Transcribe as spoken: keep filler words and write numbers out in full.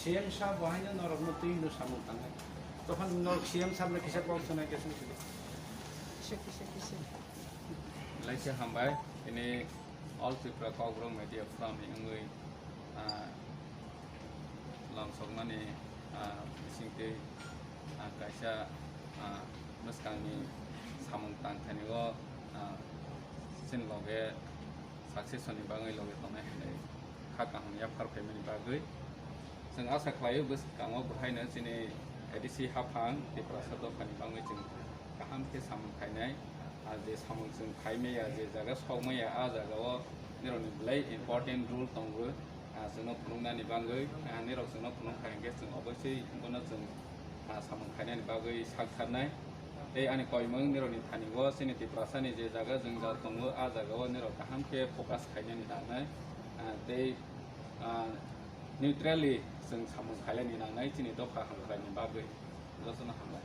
C M sir bo haino norokno twi hino samung tangnai. Tokhan norok C M sir no kisa kok sanai kisa kisa. Kisa, kisa, kisa. Laisa hambai, ini All Tripura Kokborok Media Forum ni wngwi, ah, lamsokmani, ah, bisingtwi, ah, kaisa, ah, mwskangni samung tangthani o, ah, chini loge success ni bagwi loge tongnai hinwi kha kaham yaphar phaimani bagwi. Chwng asa khlaio bwskango bwhaino chini A D C haphang Tiprasa dophani bagwi chwng kaham khe samung khainai. Ah, je samung chwng khaimaya, je jaga sokmaya, ah jagao nirokni belai important role tongo. Ah, chwngno phunuknani bagwi, ah, nirok chwngno phunuk kha hinkhe chwng obosui bono chwng, ah, samung khainani bagwi sak tharnai. Tei ani koimung nirokni thani o chini Tiprasani je jaga jwngjal tongo, ah jagao nirok kaham khe focus khainani nangnai. Ah, tei, ah, neutrally chwng samung khailani nangnai chini dopha hamkraini bagwi. Jotono hambai.